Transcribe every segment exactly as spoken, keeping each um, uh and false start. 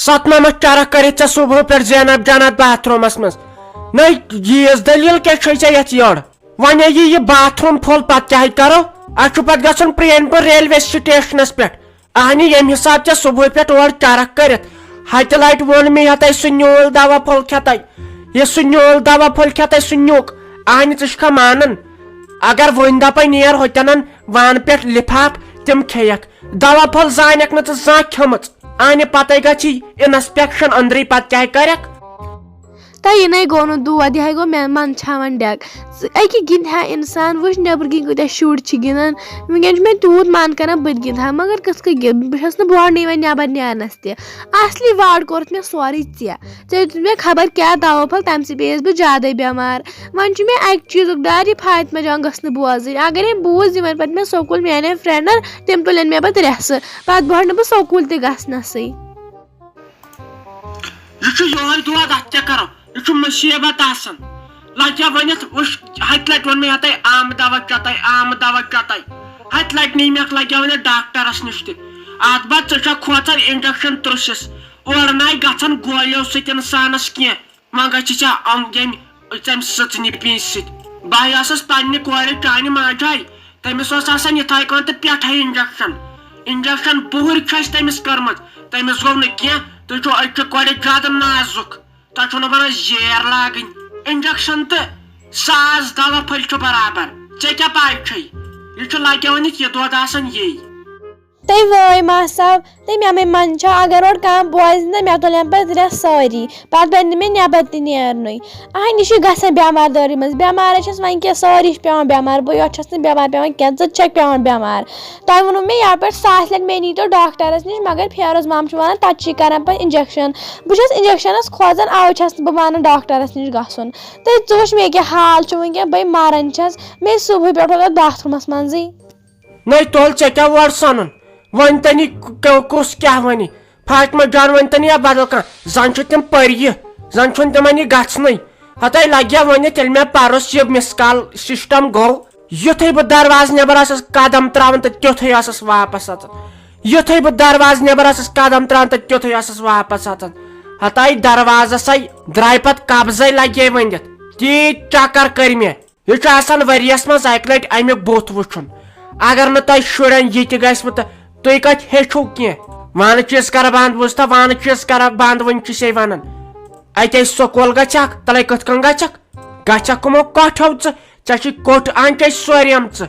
ستنمتھ چرکھ کٔرِتھ ژےٚ صبحہٕ پٮ۪ٹھ زینب جنت باتھ روٗمس منٛز؟ نٔے ییٖژ دٔلیٖل کیٛاہ چھے ژےٚ یتھ یٔڑ؟ وۄنۍ یی یہِ باتھ روٗم پھوٚل، پتہٕ کیٛاہ کرو؟ اسہِ چھُ پتہٕ گژھُن پرٛٲنۍ پٲٹھۍ ریلوے سٹیشنس پٮ۪ٹھ۔ اہنہِ، ییٚمہِ حساب ژےٚ صبحٲے پٮ۪ٹھ اورٕ چرکھ کٔرِتھ، ہتہِ لٹہِ ووٚن مےٚ یتھے سُہ نیوٗل دوا پھوٚل کھٮ۪تھے، یہِ سُہ نیوٗل دوا پھوٚل کھٮ۪تھے سُہ نیوٗک۔ اہنہِ، ژٕ چھُکھا مانان؟ اگر وۄنۍ دپے نیر ہوٚتٮ۪ن وانہٕ پٮ۪ٹھ لفاف، تِم کھیٚیکھ۔ دوا پھوٚل زانکھ نہٕ ژٕ زانٛہہ کھیوٚمٕژ۔ اہنہِ، پتے گژھی انسپیکشن أنٛدرٕے، پتہٕ کیٛاہ کرکھ؟ تہٕ یہِ نے گوٚو نہٕ دود، یہِ ہے گوٚو مےٚ منٛدچھاوان ڈٮ۪ک۔ ژٕ اَکہِ گِنٛدِ ہا اِنسان، وٕچھ نٮ۪برٕ کِنۍ کۭتیٛاہ شُرۍ چھِ گِنٛدان۔ وٕنکٮ۪ن چھُ مےٚ تیوٗت من کران بہٕ تہِ گِنٛدٕ ہا، مگر کِتھ کٔنۍ گِنٛدٕ؟ بہٕ چھَس نہٕ بورنٕے وۄنۍ نٮ۪بر نیرنَس تہِ۔ اَصلی واڑ کوٚرُتھ مےٚ سورُے ژےٚ۔ ژےٚ دیُتُتھ مےٚ خبر کیٛاہ دوا پھوٚل، تَمہِ سۭتۍ پیٚیَس بہٕ زیادَے بٮ۪مار۔ وۄنۍ چھُ مےٚ اَکہِ چیٖزُک ڈر، یہِ فاطمہ جان گٔژھ نہٕ بوزٕنۍ۔ اگرے بوٗز یِمن پتہٕ مےٚ سکوٗل، میانٮ۪ن فرینڈن، تِم تُلن مےٚ پتہٕ رٮ۪سہٕ۔ پتہٕ بہٕ ہٹہٕ نہٕ بہٕ سکوٗل تہِ گژھنسٕے۔ یہِ چھُ یِہوٚے دود، اَتھ کیٛاہ کَرو؟ یہِ چھُ مُصیٖبت آسان۔ لَگیا ؤنِتھ، وٕچھ، ہَتہِ لَٹہِ ووٚن مےٚ یَتَے آمہٕ دوا چَتَے، آمہٕ دوا چَتَے۔ ہَتہِ لَٹہِ نی مےٚ، لَگیا ؤنِتھ ڈاکٹرَس نِش تہِ۔ اَتھ بَد ژٕ چھَکھ کھوژان اِنجَکشَن ترٛوشِس۔ اورٕ نَے گژھان گولیو سۭتۍ اِنسانَس کینٛہہ۔ وۄنۍ گژھِ ژےٚ یِم ییٚمہِ، ژَمہِ سٕژنہِ پیٖنٛتہِ سۭتۍ۔ بہٕ ہَے ٲسٕس پنٛنہِ کورِ چانہِ ماجہِ ہَے۔ تٔمِس اوس آسان یِتھَے کٔنۍ تہٕ پٮ۪ٹھَے اِنجَکشَن۔ اِنجَکشَن بُہٕرۍ چھَس تٔمِس کٔرمٕژ۔ تٔمِس گوٚو نہٕ کینٛہہ۔ تُہۍ چھِو أزچہِ کورِ زیادٕ نازُک۔ تۄہہِ چھُو نہٕ بَنان زیر لاگٕنۍ۔ اِنجَکشَن تہٕ ساس دَوا پھٔلۍ چھُ برابر۔ ژےٚ کیٛاہ پَے چھے؟ یہِ چھُ لَگیومُت یہِ دۄد آسان یی۔ تٔمۍ وٲے ماسا، تٔمۍ اَمے منٛدچھا، اگر اورٕ کانٛہہ بوزِ نہ، مےٚ تُلن پَتہٕ رٮ۪تھ سٲری، پَتہٕ بَنہِ نہٕ مےٚ نٮ۪بر تہِ نیرنُے۔ اَہنہِ، یہِ چھُ گژھان بٮ۪مار دٲرٕے منٛز، بٮ۪مارَے چھَس وۄنۍ کینٛہہ، سٲری چھِ پٮ۪وان بٮ۪مار، بہٕ یوت چھَس نہٕ بٮ۪مار پٮ۪وان کینٛہہ، ژٕ تہِ چھَکھ پٮ۪وان بٮ۪مار۔ تۄہہِ ووٚنوُ مےٚ یَپٲرۍ ساسہِ لَٹہِ مےٚ نیٖتو ڈاکٹرَس نِش، مگر فیروز مام چھُ وَنان تَتہِ چھِ کَران پَتہٕ اِنجَکشَن۔ بہٕ چھَس اِنجَکشَنَس کھوژان، اَوَے چھَس نہٕ بہٕ مانان ڈاکٹرَس نِش گژھُن۔ تہٕ ژٕ وٕچھ مےٚ کیٛاہ حال چھُ وٕنکٮ۪ن، بہٕ مَران چھَس، مےٚ صُبحٕے پٮ۪ٹھ روٗد اَتھ باتھ روٗمَس منٛزٕے۔ نٔے تُل، ژےٚ کیٛاہ وۄڑ سَنُن؟ وۄنۍ تَنی ک-، کُس کیٛاہ وَنہِ؟ فاطمہ جان وۄنۍ تَنی یا بدل کانٛہہ، زَن چھُ تِم پٔریہِ، زَن چھُنہٕ تِمَن یہِ گژھنٕے۔ ہَتَے لَگہِ ہا وۄنۍ تیٚلہِ مےٚ پَرُس یہِ مِس کال سِسٹَم گوٚو۔ یُتھُے بہٕ دروازٕ نٮ۪بر آسَس قدم ترٛاوان تہٕ تیُتھُے آسَس واپَس اَژان۔ یُتھُے بہٕ دروازٕ نٮ۪بر آسَس قدم ترٛاوان تہٕ تیُتھُے آسَس واپَس اَژان۔ ہَتَے دروازَسَے درٛاے پَتہٕ قبضَے لَگے ؤنِتھ۔ تیٖتۍ چکر کٔرۍ مےٚ۔ یہِ چھُ آسان ؤریَس منٛز اَکہِ لَٹہِ اَمیُک بُتھ وٕچھُن۔ اگر نہٕ تۄہہِ شُرٮ۪ن یہِ تہِ گژھِوٕ تہٕ تُہۍ کَتہِ ہیٚچھِو کینٛہہ؟ وانہٕ چیٖز کَرٕ بنٛد، بوٗزتھا؟ وانہٕ چیٖز کَرٕ بنٛد، وٕنۍ چھُ سے وَنان۔ اَتہِ ٲسۍ سکوٗل گژھکھ، تَلَے کِتھ کٔنۍ گژھکھ؟ گژھکھ کٕمو کَٹھو ژٕ؟ ژےٚ چھُے کوٚٹھ اَنچے سوریم ژٕ۔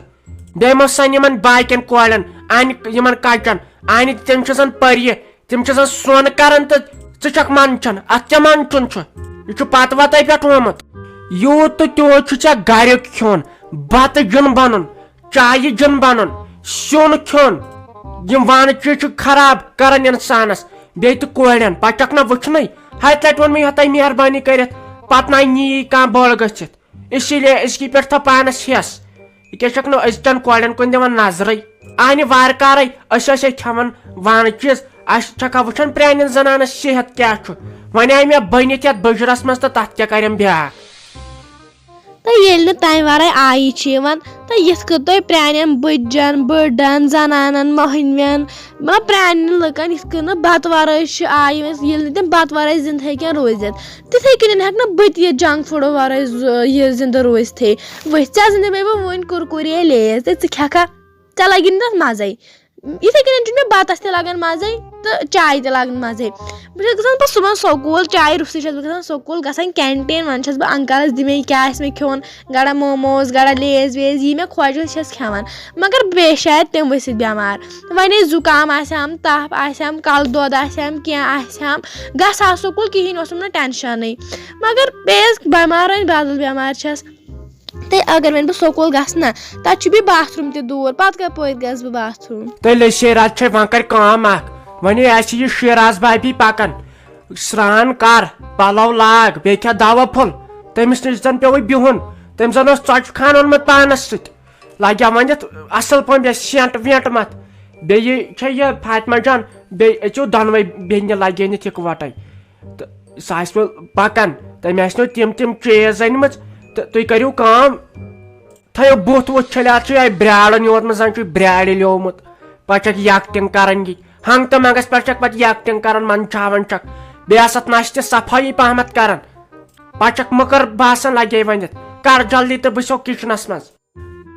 بیٚیہِ مہ سَن یِمَن باقیَن کورٮ۪ن، اَنہِ یِمَن کَچَن، اَنہِ تِم چھِ زَن پٔریہِ۔ تِم چھِ آسان سۄن کران تہٕ ژٕ چھکھ منٛدچھان، اتھ کیٛاہ منٛدچھُن چھُ؟ یہِ چھُ پتہٕ وتے پٮ۪ٹھ آمُت۔ یوٗت تہٕ تیوٗت چھُ ژےٚ گریُک کھیوٚن، بتہٕ جیُن بنُن، چایہِ جیُن بنُن، سیُن کھیوٚن۔ یِم وانہٕ چیٖز چھِ خراب کران انسانس، بیٚیہِ تہِ کورٮ۪ن، پتہٕ چھکھ نہ وٕچھنٕے۔ ہتہِ لٹہِ ووٚن مےٚ یۄہے مہربٲنی کٔرِتھ، پتہٕ نہ نیی کانٛہہ بٔڑ گٔژھِتھ۔ اسی لیے أزکی پٮ۪ٹھ تھاو پانس ہٮ۪س۔ یہِ کیٛاہ چھکھ نہٕ أزکٮ۪ن کورٮ۪ن کُن دِوان نظرٕے؟ اہنہِ وارٕ کارے أسۍ ٲسۍ ہے کھٮ۪وان وانہٕ چیٖز، اسہِ چھکھا وٕچھان پرٛانٮ۪ن زنانس صحت کیٛاہ چھُ؟ وۄنۍ آیہِ مےٚ بٔنِتھ یتھ بٕجرس منٛز تہٕ تتھ کیٛاہ کرٮ۪م بیٛاکھ؟ تہٕ ییٚلہِ نہٕ تمہِ ورٲے آیی چھِ یِوان، تہٕ یِتھ کٔنۍ تۄہہِ پرٛانٮ۪ن بٕجن، بٕڈن، زنانن، مۄہنوٮ۪ن، مطلب پرٛانٮ۪ن لُکن یِتھ کٔنۍ نہٕ بتہٕ ورٲے چھِ آیہِ، ییٚلہِ نہٕ تِم بتہٕ ورٲے زندٕ ہیٚکن روٗزِتھ، تِتھے کٔنۍ ہٮ۪کہٕ نہٕ بہٕ تہِ یہِ جنک فوڈو ورٲے ز-، یہِ زندٕ روٗزتھٕے۔ وٕچھ، ژےٚ زن دِمے بہٕ وُنۍ کُرکُرے لیز تہٕ ژٕ کھٮ۪کھا؟ ژےٚ لگی نہٕ تتھ مزے۔ یِتھے کٔنۍ چھُ مےٚ بتس تہِ لگان مزے تہٕ چایہِ تہِ لگان مزے۔ بہٕ چھس گژھان پتہٕ صُبحن سکوٗل، چایہِ روٚستُے چھس بہٕ گژھان سکوٗل، گژھان کینٹین، ونان چھس بہٕ انکلس، دِ مےٚ یہِ کیٛاہ آسہِ مےٚ کھیوٚن، گڑا موموز، گڑا لیز ویز، یی مےٚ خۄش گژھِ چھس کھٮ۪وان۔ مگر بیٚیہِ شاید تِموٕے سۭتۍ بٮ۪مار۔ وۄنۍ ٲسۍ زُکام آسہِ ہم، تپھ آسہِ ہم، کلہٕ دود آسہِ ہم، کینٛہہ آسہِ ہم، گژھٕ ہا سکوٗل، کِہینۍ اوسُم نہٕ ٹینشنٕے۔ مگر بیٚیہِ ٲسۍ بٮ۪مار، وۄنۍ بدل بٮ۪مار چھس۔ تہٕ اگر وۄنۍ بہٕ سکوٗل گژھٕ نہ، تتہِ چھُ بیٚیہِ باتھ روٗم تہِ دوٗر، پتہٕ کپٲرۍ گژھٕ بہٕ باتھ روٗم؟ تیٚلہِ شیراز چھے وۄنۍ کرِ کٲم اکھ، وۄنۍ آسہِ یہِ شیراز بابی پکان۔ سرٛان کر، پلو لاگ، بیٚیہِ کھےٚ دوا پھوٚل۔ تٔمِس نِش زن پیوٚوُے بِہُن، تٔمۍ زن اوس ژۄچہِ خان اوٚنمُت پانس سۭتۍ۔ لگیا ؤنِتھ اصل پٲٹھۍ بیٚیہِ سینٹ وینٹ متھ۔ بیٚیہِ چھےٚ یہِ فاطمہ جان، بیٚیہِ أژِو دۄنوَے بیٚنہِ لگے نِتھ یِکوٹے۔ تہٕ سُہ آسہِ وۄنۍ پکان، تٔمۍ آسہِ نہٕ تِم تِم چیٖز أنۍ مٕژ، تہٕ تُہۍ کٔرِو کٲم، تھٲیِو بُتھ وُتھ چھٔلِتھ، چھُ یِہوٚے برٛاڑَن یوت منٛز زَن چھُ برٛاڑِ لیومُت، پَتہٕ چھَکھ یَکھ تِم کَران یہِ۔ ہنگ تہٕ منگس پٮ۪ٹھ چھکھ پتہٕ یہِ ایکٹنگ کران، منٛدچھاوان چھکھ، بیٚیہِ آسکھ نہ چھِ ژےٚ صفٲیی پہمتھ کران، پتہٕ چھکھ مٔکٕر باسان لگے ؤنِتھ۔ کر جلدی تہٕ بہٕ چھسو کچنس منٛز۔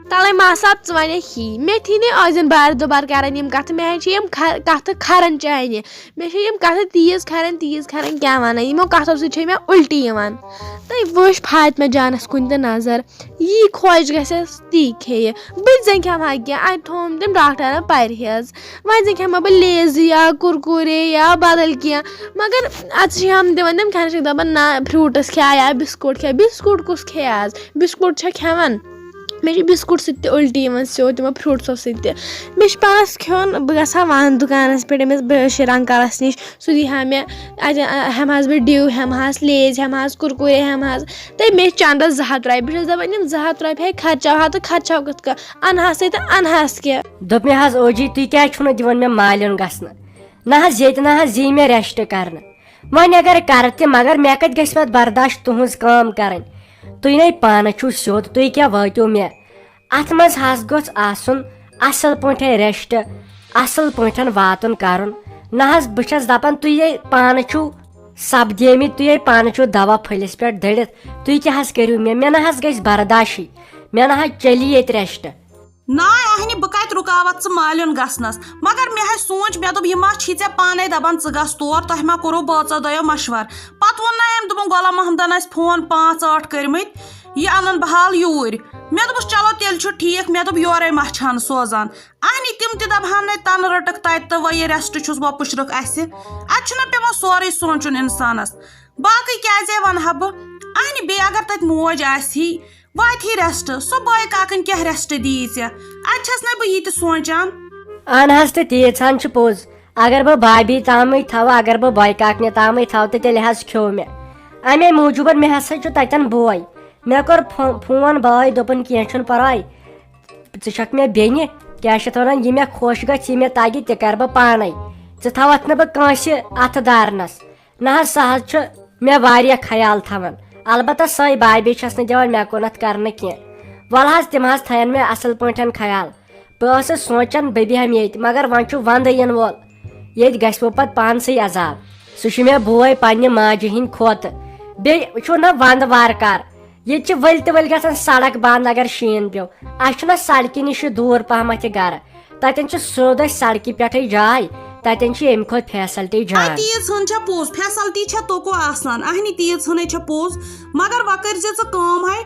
تَلَے ماسہٕ صٲب، ژٕ وَنکھ یی، مےٚ تھی نے ٲسۍ زَن بار دُبار کران یِم کَتھٕ، مےٚ حظ چھِ یِم کھَ-، کَتھٕ کھَران چانہِ، مےٚ چھِ یِم کَتھٕ تیٖژ کھَران، تیٖژ کھَران، کیٛاہ وَنَے، یِمو کَتھو سۭتۍ چھے مےٚ اُلٹی یِوان۔ تہٕ وٕچھ فاطمہ جانَس کُن تہِ نظر، یی خۄش گژھٮ۪س تی کھیٚیہِ، بہٕ تہِ زَن کھٮ۪مہٕ ہا کینٛہہ، اَتہِ تھوٚوُم تٔمۍ ڈاکٹرَن پرہیز، وۄنۍ زَن کھٮ۪مہٕ ہا بہٕ لیزی یا کُرکُرے یا بدل کینٛہہ، مگر اَتھ چھِ ہم دِوان تِم کھٮ۪نہٕ چھِکھ دَپان، نہ، فروٗٹٕس کھےٚ یا بِسکوٗٹ کھےٚ، بِسکوٗٹ کُس کھیٚیہِ آز؟ بِسکوٗٹ چھا کھٮ۪وان؟ مےٚ چھِ بِسکوٗٹ سۭتۍ تہِ اُلٹی یِوان سیوٚد، تِمو فروٗٹسو سۭتۍ تہِ۔ مےٚ چھِ پَرَس کھیوٚن، بہٕ گژھٕ ہا وَن دُکانَس پٮ۪ٹھ أمِس بشیٖر انکلَس نِش، سُہ دی ہا مےٚ، اَتہِ، اَ، ہٮ۪مہٕ ہَس بہٕ ڈِو، ہٮ۪مہٕ ہَس لیز، ہٮ۪مہٕ ہَس کُرکُرے، ہٮ۪مہٕ ہَس۔ تہٕ مےٚ چھِ چَندَس زٕ ہَتھ رۄپیہِ، بہٕ چھَس دَپان، یِم زٕ ہَتھ رۄپیہِ ہے خرچاوہا تہٕ خرچاو کِتھ کٔنۍ؟ اَنہٕ ہَسٕے تہٕ اَنہٕ ہَس کیٛاہ؟ دوٚپ مےٚ، حظ اوجی، تُہۍ کیٛازِ چھُو نہٕ دِوان مےٚ مالیُن گژھنہٕ؟ نہ حظ، ییٚتہِ نہ حظ یی مےٚ ریسٹ کرنہٕ۔ وۄنۍ اگر کرٕ تہِ، مگر مےٚ کتہِ گژھِ پتہٕ برداش تُہنٛز کٲم کرٕنۍ؟ تُہۍ نے پانہٕ چھِو سیوٚد، تُہۍ کیٛاہ وٲتِو مےٚ؟ اتھ منٛز حظ گوٚژھ آسُن اصل پٲٹھۍ ریسٹ، اصل پٲٹھۍ واتُن کرُن۔ نہ حظ، بہٕ چھس دپان، تُہۍ یے پانہٕ چھِو سپدیمٕتۍ، تُہۍ یے پانہٕ چھِو دوا پھٔلِس پٮ۪ٹھ دٔڑِتھ، تُہۍ کیٛاہ حظ کٔرِو مےٚ؟ مےٚ نہ حظ گژھِ برداشٕے، مےٚ نہ حظ چلی ییٚتہِ ریسٹ۔ ناے اہنہِ، بہٕ کتہِ رُکاوتھ ژٕ مالیُن گژھنس؟ مگر مےٚ ہے سوٗنچ، مےٚ دوٚپ، یہِ ما چھی ژےٚ پانے دپان، ژٕ گژھ تور، تۄہہِ ما کوٚروٕ بٲژو دۄیو مشور؟ پتہٕ ووٚن نہ أمۍ، دوٚپُن، غلام محمدن ٲسۍ فون پانٛژھ ٲٹھ کٔرمٕتۍ، یہِ انن بہٕ حال یوٗرۍ۔ مےٚ دوٚپُس، چلو تیٚلہِ چھُ ٹھیٖک۔ مےٚ دوٚپ، یورے ما چھان سوزان؟ اہنہِ، تِم تہِ دپہن نے، تنہٕ رٔٹکھ تتہِ تہٕ وۄنۍ یہِ ریسٹ چھُس وۄنۍ پُشرکھ اسہِ۔ اتہِ چھُنہ پیوان سورُے سونچُن انسانس۔ باقٕے کیازے ونہٕ ہا بہٕ؟ اہنہِ، بیٚیہِ اگر تتہِ موج آسہِ ہی، واتہِ ہی ریسٹ، سۄ بٲے کاکٕنۍ کیٛاہ ریسٹ دِیی ژےٚ؟ اتہِ چھس نَے بہٕ یہِ تہِ سونچان۔ اہن حظ، تہٕ تیٖژ ہن چھِ پوٚز۔ اگر بہٕ بابی تامٕے تھاوٕ، اگر بہٕ بٲے کاکنہِ تامٕے تھاوٕ، تہٕ تیٚلہِ حظ کھیوٚو مےٚ۔ امے موٗجوٗبن مےٚ ہسا چھُ تتٮ۪ن بوے۔ مےٚ کوٚر فو-، فون بٲے، دوٚپُن، کینٛہہ چھُنہٕ پرواے، ژٕ چھکھ مےٚ بیٚنہِ، کیٛاہ چھِ اتھ ونان، یہِ مےٚ خۄش گژھِ، یہِ مےٚ تگہِ، تہِ کرٕ بہٕ پانے۔ ژٕ تھاوتھ نہٕ بہٕ کٲنٛسہِ اتھٕ دارنس۔ نہ حظ، سُہ حظ چھُ مےٚ واریاہ خیال تھاوان۔ البتہ سۄے بابی چھس نہٕ دِوان مےٚ کُنتھ کرنہٕ کینٛہہ۔ ولہٕ حظ، تِم حظ تھاون مےٚ اصل پٲٹھۍ خیال۔ بہٕ ٲسٕس سونچان بہٕ بیٚہمہٕ ییٚتہِ، مگر وۄنۍ چھُ ونٛدٕ یِنہٕ وول۔ ییٚتہِ گژھِ وۄنۍ پتہٕ پانسٕے عذاب۔ سُہ چھُ مےٚ بوے پننہِ ماجہِ ہٕنٛدِ کھۄتہٕ۔ بیٚیہِ چھُ نہ ونٛدٕ وارٕ کار۔ ییٚتہِ چھِ ؤلۍ تہِ ؤلۍ گژھان سڑک بنٛد اگر شیٖن پیوٚو۔ اسہِ چھُنہ سڑکہِ نِش دوٗر پہمتھ یہِ گرٕ۔ تتٮ۪ن چھِ سیوٚد اسہِ سڑکہِ پٮ۪ٹھٕے جاے۔ تتٮ۪ن چھِ ییٚمہِ کھۄتہٕ فیسلٹی آ، جان۔ تیٖژ ہن چھےٚ پوٚز، فیسلٹی چھےٚ توکو آسان۔ اہنہِ، تیٖژ ہنے چھےٚ پوٚز۔ مگر وۄنۍ کٔرۍ زِ ژٕ کٲم ہے،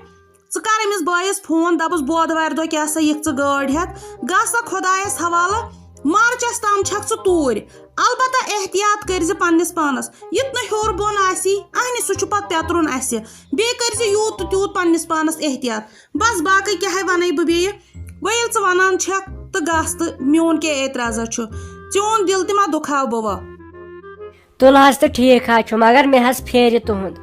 ژٕ کر أمِس بٲیِس فون، دپُس، بودوارِ دۄہ کیٛاہ سا یِکھ ژٕ گٲڑۍ ہٮ۪تھ، گژھ سا خۄدایس حوالہٕ، مارچس تام چھکھ ژٕ توٗرۍ۔ البتہ احتیاط کٔرۍ زِ پننِس پانس، یُتھ نہٕ ہیوٚر بۄن آسی، اہنہِ، سُہ چھُ پتہٕ پیترُن اسہِ۔ بیٚیہِ کٔرۍ زِ یوٗت تہٕ تیوٗت پننِس پانس احتیاط۔ بس، باقٕے کیٛاہ ہے ونَے بہٕ بیٚیہِ؟ وۄنۍ ییٚلہِ ژٕ ونان چھکھ تہٕ گژھ تہٕ، میون کیٛاہ اعتراضا چھُ؟ چون دل تہِ ما دُکھاو بہٕ وۄنۍ؟ تُل حظ تہٕ ٹھیٖک حظ چھُ، مگر مےٚ حظ پھیرِ تُہُنٛد۔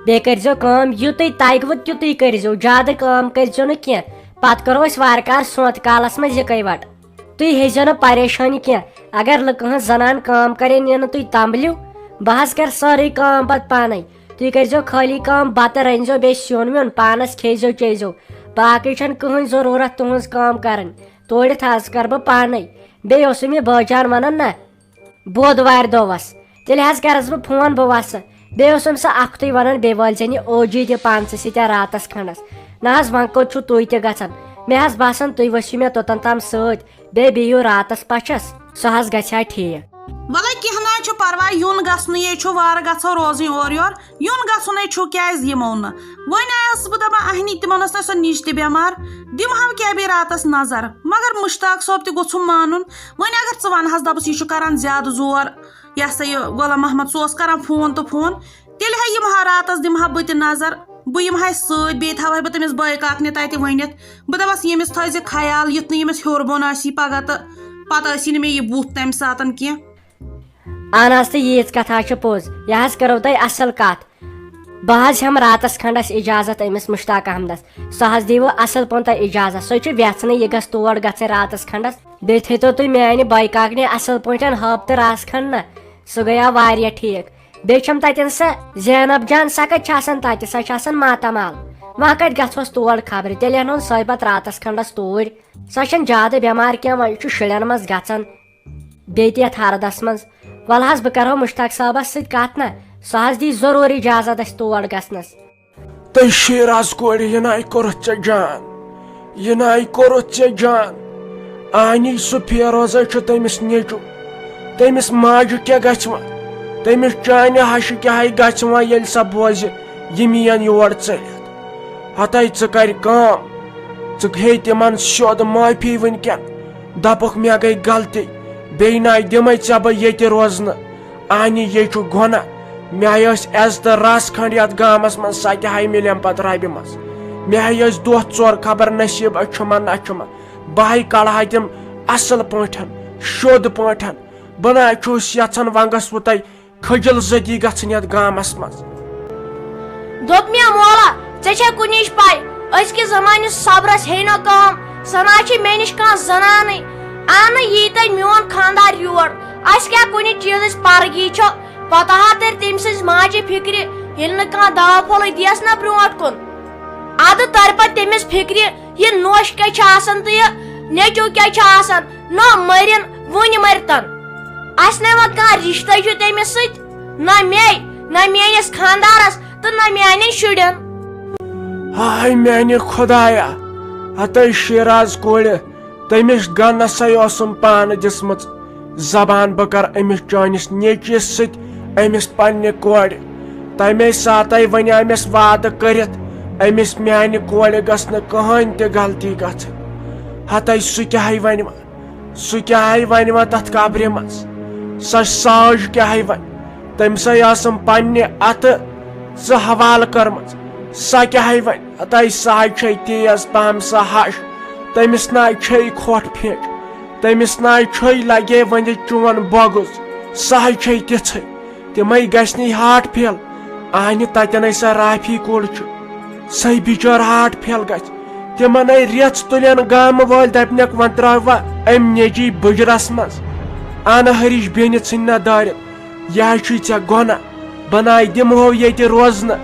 بیٚیہِ کٔرۍزیو کٲم، یُتُے تگوٕ تیُتُے کٔرۍزیو، زیادٕ کٲم کٔرۍزیو نہٕ کینٛہہ۔ پتہٕ کرو أسۍ وارٕ کارٕ سونٛتہٕ کالس منٛز یِکہٕ وٹہٕ۔ تُہۍ ہیٚزیو نہٕ پریشٲنی کینٛہہ۔ اگر لُکہٕ ہٕنٛز زنان کٲم کرے، نِنہٕ تُہۍ تمبلیو، بہٕ حظ کرٕ سٲرٕے کٲم پتہٕ پانے۔ تُہۍ کٔرۍزیو خٲلی کٲم، بتہٕ رٔنۍزیو، بیٚیہِ سیُن ویُن پانس کھیٚیزیو چیٚیزیو۔ باقٕے چھنہٕ کٕہٕنۍ ضروٗرت تُہٕنٛز کٲم کرٕنۍ۔ تورِ تھَس کَرٕ بہٕ پانَے۔ بیٚیہِ اوسُم یہِ بٲجان وَنان نہ، بودوارِ دۄہَس۔ تیٚلہِ حظ کَرَس بہٕ فون، بہٕ وَسہٕ۔ بیٚیہِ اوسُم سُہ اَکھتُے وَنان، بیٚیہِ وٲلۍ زٮ۪ن یہِ اوجی تہِ پانسٕے سۭتۍ راتَس کھنٛڈَس۔ نہ حظ، وۄنۍ کوٚت چھُو تُہۍ تہِ گژھان؟ مےٚ حظ باسان، تُہۍ ؤسِو مےٚ توٚتَن تام سۭتۍ، بیٚیہِ بِہِو راتَس پَچھَس، سُہ حظ گژھِ ہا ٹھیٖک۔ وَلَے کینٛہہ نہ حظ چھُ پَرواے، یُن گژھنُے چھُ، وارٕ گژھو روزٕنۍ اورٕ یور۔ یُن گژھُنے چھُ، کیازِ یِمو نہٕ؟ وۄنۍ آیس بہٕ دپان، اہنی، تِمن ٲس نہ سۄ نِچ تہِ بٮ۪مار، دِمہٕ ہاو کیٛاہ بیٚیہِ راتس نظر۔ مگر مشتاق صٲب تہِ گوٚژھُم مانُن۔ وۄنۍ اگر ژٕ ونہٕ ہس، دپس، یہِ چھُ کران زیادٕ زور، یہِ ہسا یہِ غلام محمد، سُہ اوس کران فون تہٕ فون، تیٚلہِ ہا یِمہٕ ہا راتس، دِمہٕ ہا بہٕ تہِ نظر، بہٕ یِمہٕ ہا سۭتۍ، بیٚیہِ تھاوٕ ہا بہٕ تٔمِس بٲے کاکنہِ تتہِ ؤنِتھ۔ بہٕ دپس، ییٚمِس تھٲیزِ خیال، یُتھ نہٕ ییٚمِس ہیوٚر بۄن آسی پگاہ تہٕ پتہٕ آسی نہٕ مےٚ یہِ بُتھ تمہِ ساتن کینٛہہ۔ اہن حظ، تہٕ ییٖژ کتھا چھِ پوٚز۔ یہِ حظ کٔرٕو تۄہہِ اصل کتھ۔ بہٕ حظ ہٮ۪مہٕ راتس کھنڈس اجازت أمِس مشتاق احمدس۔ سُہ حظ دِیوٕ اصل پٲٹھۍ تۄہہِ اجازت۔ سُہ چھُ وٮ۪ژھنٕے یہِ گژھِ تور گژھٕنۍ راتس کھنڈس۔ بیٚیہِ تھٲیتو تُہۍ میانہِ بایہِ کاکنہِ اصل پٲٹھۍ ہٲبتہٕ رژھ کھنڈ نہ۔ سُہ گٔیو واریاہ ٹھیٖک۔ بیٚیہِ چھم تتٮ۪ن سۄ زینب جان، سۄ کتہِ چھِ آسان تتہِ؟ سۄ چھِ آسان ماتامال۔ وۄنۍ کتہِ گژھوس تور خبرِ؟ تیٚلہِ انہون سۄے پتہٕ راتس کھنڈس توٗرۍ۔ سۄ چھنہٕ زیادٕ بٮ۪مار کینٛہہ، وۄنۍ چھُ شُرٮ۪ن منٛز گژھان۔ بیٚیہِ تہِ یتھ ہردس منٛز۔ ولہٕ حظ، بہٕ کرہو مشتاق صٲبس سۭتۍ کتھ نا، سُہ حظ دی ضروٗری اجازت اسہِ تور گژھنس۔ تہٕ شیراز کورِ، یہِ ناے کوٚرُتھ ژےٚ جان، یہِ ناے کوٚرُتھ ژےٚ جان۔ آنی سُہ فیروزے چھُ تٔمِس نیٚچُو، تٔمِس ماجہِ کیٛاہ گژھِ وۄنۍ؟ تٔمِس چانہِ ہشہِ کیٛاہ گژھِ وۄنۍ، ییٚلہِ سۄ بوزِ یہِ میٛٲنۍ یور ژٔلِتھ؟ ہتے ژٕ کر کٲم، ژٕ ہے تِمن سیوٚد معٲفی وٕنکٮ۪ن۔ دپُکھ، مےٚ گٔے غلطی، بیٚیہِ ناے دِمے ژےٚ بہٕ ییٚتہِ روزنہٕ۔ آنی، یے چھُ گۄناہ۔ مےٚ ہے ٲسۍ عزتہٕ رژھ کھنڈ یتھ گامس منٛز، سۄ تہِ ہاے مِلیم پتہٕ ربہِ منٛز۔ مےٚ ہے ٲسۍ دۄہ ژور خبر نصیب اچھُمن نہ اچھُمن۔ بہٕ ہاے کڑٕ ہا تِم اصل پٲٹھۍ، شوٚد پٲٹھۍ۔ بہٕ نہ چھُس یژھان ونگس وُتے کھجل زدی گژھٕنۍ یتھ گامس منٛز۔ دوٚپ مےٚ، مولا، ژےٚ چھےٚ کُنِچ پَے، أزکِس زمانس صبرس ہے نہٕ کٲم، سۄ نہ چھِ مےٚ نِش کانٛہہ زنانٕے۔ اَنہٕ یی تۄہہِ میون خانٛدار یور، اَسہِ کیٛاہ کُنہِ چیٖزٕچ پرگی چھو؟ پتہٕ ہا تَرِ تٔمۍ سٕنٛزِ ماجہِ فِکرِ، ییٚلہِ نہٕ کانٛہہ دوا پھوٚلٕے دِیَس نہ برونٛٹھ کُن۔ اَدٕ تَرِ پتہٕ تٔمِس فِکرِ، یہِ نوش کیٛاہ چھِ آسان تہٕ یہِ نیٚچو کیٛاہ چھِ آسان، نہ مٔرِن، وُنہِ مٔرتن۔ اَسہِ نَے وۄنۍ کانٛہہ رِشتَے چھُ تٔمِس سۭتۍ، نہ مے، نہ میٲنِس خانٛدارس تہٕ نہ میانٮ۪ن شُرٮ۪ن۔ ہاے میانہِ خۄدایا، ہتے شیراز کورِ، تٔمِس گنسے اوسُم پانہٕ دِژمٕژ زبان، بہٕ کرٕ أمِس چٲنِس نیٚچوِس سۭتۍ، أمِس پننہِ کورِ۔ تمے ساتَے وَنیٛامٮ۪س وعدٕ کٔرِتھ، أمِس میانہِ کورِ گٔژھ نہٕ کٕہٕنۍ تہِ غلطی گژھٕنۍ۔ ہتے سُہ کیٛاہ ہے وَنہِ وۄنۍ؟ سُہ کیٛاہ ہے وَنہِ وۄنۍ تَتھ قبرِ منٛز؟ سۄ ساج کیٛاہ ہے وَنہِ؟ تٔمۍ سٕے ٲسٕم پننہِ اَتھٕ ژٕ حوالہٕ کٔرمٕژ۔ سۄ کیٛاہ ہے وَنہِ؟ ہتے سۄ ہے چھے تیز پہم سۄ ہَش۔ تٔمِس نہ چھے کھۄٹھ پھیٚنٛچ۔ تٔمِس نہ چھے لگے وۄنۍ چون بۄگُز۔ سۄ ہے چھے تِژھے۔ تِمے گژھِ نہٕ ہارٹ فیل۔ اہنہِ تتٮ۪ن ہے سۄ رافی کُل چھُ۔ سۄے بِچٲر ہارٹ فیل گژھِ۔ تِمن ہے رٮ۪ژھ تُلن گامہٕ وٲلۍ، دپنکھ، وۄنۍ ترٛاووا أمۍ نیٚچی بُجرس منٛز۔ انہٕ ہرِش بیٚنہِ ژھٕنۍ نہ دٲرِتھ۔ یہِ ہے چھُے ژےٚ گۄناہ۔ بہٕ ناے دِمہو ییٚتہِ روزنہٕ۔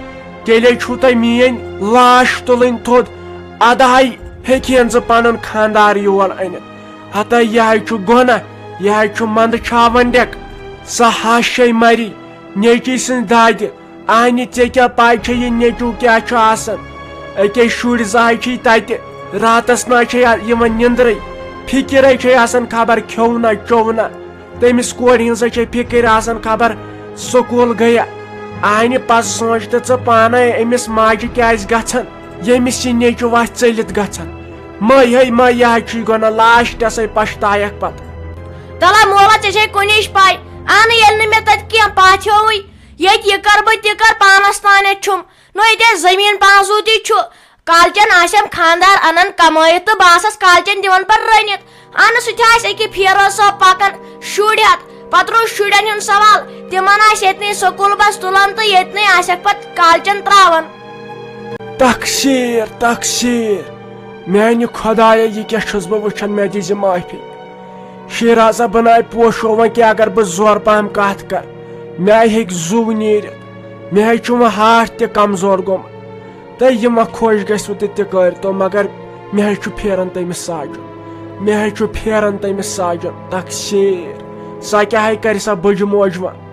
تیٚلے چھُو تۄہہِ میٲنۍ لاش تُلٕنۍ تھوٚد۔ ادٕ ہے ہیٚکہِ ہن ژٕ پنُن خانٛدار یور أنِتھ۔ ہتا یہِ ہے چھُ گۄناہ، یہِ ہے چھُ منٛدٕ چھاوَن ڈٮ۪ک۔ سۄ ہَش ہے مَری نیٚچی سٕنٛزِ دادِ۔ اہنہِ، ژےٚ کیٛاہ پَے چھےٚ یہِ نیٚچوٗ کیٛاہ چھُ آسان؟ أکے شُرۍ زٕ ہے چھِی تَتہِ، راتَس نہ چھے یِوان نِندرٕے، فِکِرے چھے آسان خبر کھیوٚو نہ چوٚو نہ۔ تٔمِس کورِ ہٕنٛز ہے چھے فِکِر آسان خبر سکوٗل گٔیا۔ اہنہِ، پَتہٕ سونٛچ تہٕ ژٕ پانَے، أمِس ماجہِ کیٛازِ گژھان، ییٚمِس یہِ نیٚچوٗ آسہِ ژٔلِتھ گژھان؟ مہ ہے مہ، یہِ حظ چھُے گۄناہ، لاسٹس ہے پشتایکھ پتہٕ۔ تلا مولا، ژےٚ چھے کُنِچ پاے، اہنہٕ ییٚلہِ نہٕ مےٚ تتہِ کینٛہہ پاتھیووٕے، ییٚتہِ یہِ کر بہٕ تہِ کر پانس تانٮ۪تھ چھُم، نہ ییٚتہِ زٔمیٖن پانٛژھ زُو تہِ چھُ، کالچن آسٮ۪م خانٛدار انان کمٲیِتھ تہٕ بہٕ آسس کالچن دِوان پتہٕ رٔنِتھ۔ اہنہٕ سُہ تہِ آسہِ أکہِ فیروز صٲب پکان شُرۍ ہتھ، پتہٕ روٗد شُرٮ۪ن ہُنٛد سوال، تِمن آسہِ ییٚتنٕے سکوٗل بس تُلان تہٕ ییٚتنٕے آسٮ۪کھ پتہٕ کالچن تراوان۔ تقصیر، تقصیر۔ میانہِ خدایا، یہِ کیٛاہ چھُس بہٕ وٕچھان؟ مےٚ دِزِ معٲفی۔ شیرازا، بہٕ ناے پوشو وۄنۍ کینٛہہ، اگر بہٕ زورٕ پہم کتھ کرٕ، مےٚ ہیٚکہِ زُو نیٖرِتھ۔ مےٚ ہے چھُ وۄنۍ ہارٹ تہِ کمزور گوٚمُت۔ تہٕ یہِ ما خۄش گژھِوٕ تہٕ تہِ کٔرۍتو، مگر مےٚ ہے چھُ پھیران تٔمِس ساجُن۔ مےٚ ہے چھُ پھیران تٔمِس ساجُن۔ تقصیر۔ سۄ کیٛاہ ہے کرِ سۄ بٔجہِ موج وۄنۍ؟